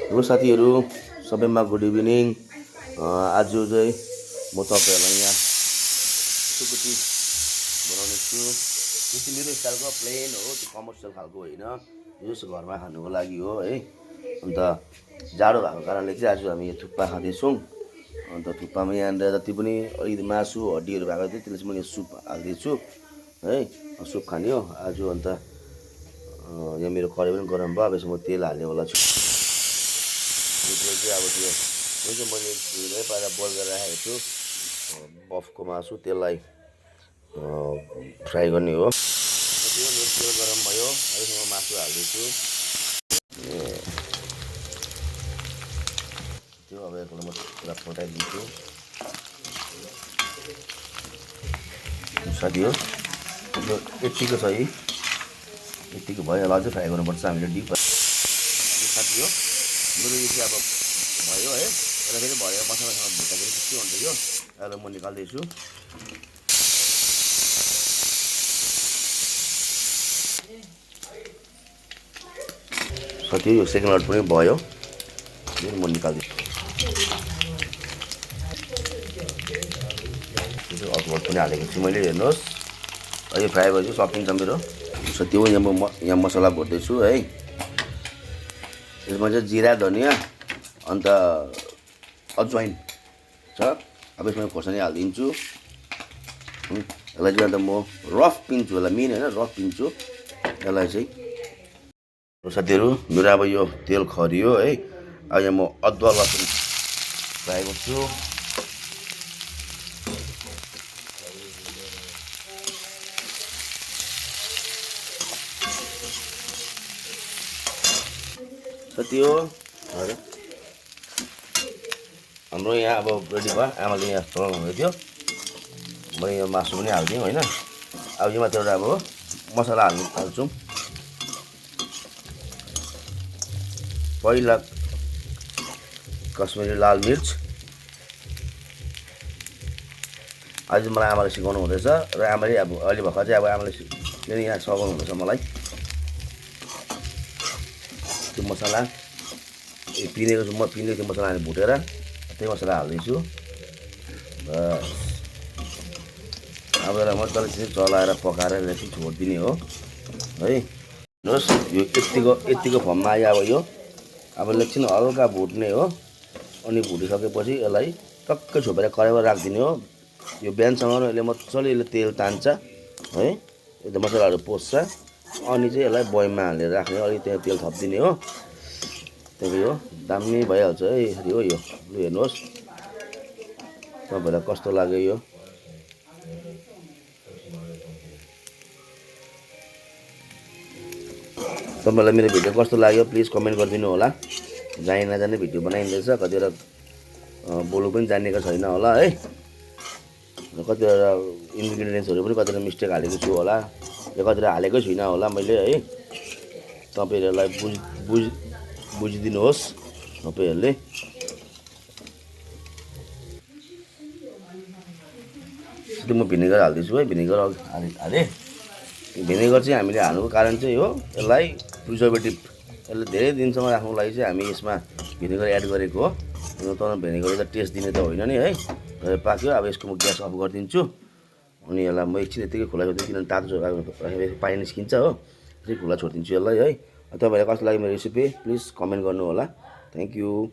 Hello साथीहरू, सबैमा good evening. आज चाहिँ म तपाईँहरूलाई यहाँ सुकुटी बनाउने छु। यो चाहिँ मेरो स्टाइलको प्लेन हो, त्यो कमर्सियल खालको होइन। यो चाहिँ घरमा खानुको लागि हो है। अन्त जाडो भएको कारणले चाहिँ आज हामी यो थुक्पा खाँदैछौँ। अन्त थुक्पामा यहाँनिर जति पनि अलिकति मासु हड्डीहरू भएको थियो त्यसले चाहिँ मैले सुप हाल्दैछु है। सुप खाने हो आज। अन्त यहाँ मेरो कराई पनि गरम भयो। अब यसमा म तेल हाल्नेवाला छु। तेल चाहिँ अब त्यो जुन चाहिँ मैले धेरै पारेर बोइल गरेर राखेको छु बफको मासु, त्यसलाई फ्राई गर्ने हो। त्यो मेरो तेल गरम भयो, अहिलेसम्म मासु हाल्दैछु। त्यो अब यसलाई म पुरा फटाइदिन्छु साथी हो। यो यत्तिको छ है, यत्तिको भयो। अझै फ्राई गर्नुपर्छ हामीले डिप साथी हो। मेरो यो चाहिँ अब भयो है। र फेरि भयो मसलासँग भुट्दाखेरि के हुन्छ यो, अहिले म निकाल्दैछु। साथी यो सेकेन्ड लट पनि भयो, म निकाल्दैछु। अदुवा पनि हालेको छु मैले, हेर्नुहोस् अहिले फ्राई भएपछि सकिन्छ मेरो। साथी हो यहाँ यहाँ मसला भर्दैछु है। यसमा चाहिँ जिरा, धनियाँ अन्त अजवाइन छ। अब यसमा खोर्सानी हालिदिन्छु। यसलाई चाहिँ अन्त म रफ पिन्छु, यसलाई मेन होइन, रफ पिन्छु यसलाई चाहिँ। साथीहरू मेरो अब यो तेल खरियो है। अब यहाँ म अदुवा लसुन फ्राई गर्छु। साथी हो हाम्रो यहाँ अब रेडी भयो। आमाले यहाँ चलाउनु हुँदै थियो, मैले यहाँ मासु पनि हालिदिउँ होइन। अब यो माथि एउटा अब मसला हाल्छौँ। पहिला कश्मिरी लाल मिर्च। आज मलाई आमाले सिकाउनु हुँदैछ र आमाले अब अहिले भर्खर चाहिँ अब आमाले फेरि यहाँ सघाउनु हुँदैछ मलाई। त्यो मसला पिनेको छु म, पिनेको त्यो मसला हालेर भुटेर त्यही मसला हाल्दैछु। बस अब यसलाई मजाले चाहिँ चलाएर पकाएर यसलाई छोडिदिने हो है। हेर्नुहोस् यो यत्तिको फर्ममा आयो। अब यो अब एकछिन हल्का भुट्ने हो। अनि भुटिसकेपछि यसलाई टक्कै छोपेर कराईमा राखिदिने हो। यो बिहानसँग यसले मजाले यसले तेल तान्छ है, एकदम मसलाहरू पोस्छ। अनि चाहिँ यसलाई बयममा हालेर राख्ने, अलिक त्यहाँ तेल थपिदिने हो। त्यही हो, दामी भइहाल्छ है यसरी हो। यो लु हेर्नुहोस् तपाईँलाई कस्तो लाग्यो यो। तपाईँलाई मेरो भिडियो कस्तो लाग्यो प्लिज कमेन्ट गरिदिनु होला। जानी नजाने भिडियो बनाइँदैछ, कतिवटा बोल्नु पनि जानेको छैन होला है। कतिवटा इन्ग्रिडियन्ट्सहरू पनि कतिवटा मिस्टेक हालेको छु होला, या कतिवटा हालेकै छुइनँ होला मैले है। तपाईँहरूलाई बुझिदिनुहोस् तपाईँहरूले। म भिनेगर हाल्दैछु है। भिनेगर हालेँ। भिनेगर चाहिँ हामीले हाल्नुको कारण चाहिँ हो, यसलाई प्रिजर्भेटिभ, यसले धेरै दिनसम्म राख्नुको लागि चाहिँ हामी यसमा भिनेगर एड गरेको हो। तर भिनेगरले त टेस्ट दिने त होइन नि है। र पाक्यो। अब यसको म ग्यास अफ गरिदिन्छु। अनि यसलाई म एकछिन यत्तिकै खुला छोडिदिन्छु, किनभने तातो राखेपछि पानी निस्किन्छ हो। त्यसै खुला छोडिदिन्छु यसलाई है। तपाईँहरूलाई कस्तो लाग्यो मेरो रेसिपी प्लिज कमेन्ट गर्नु होला। Thank you.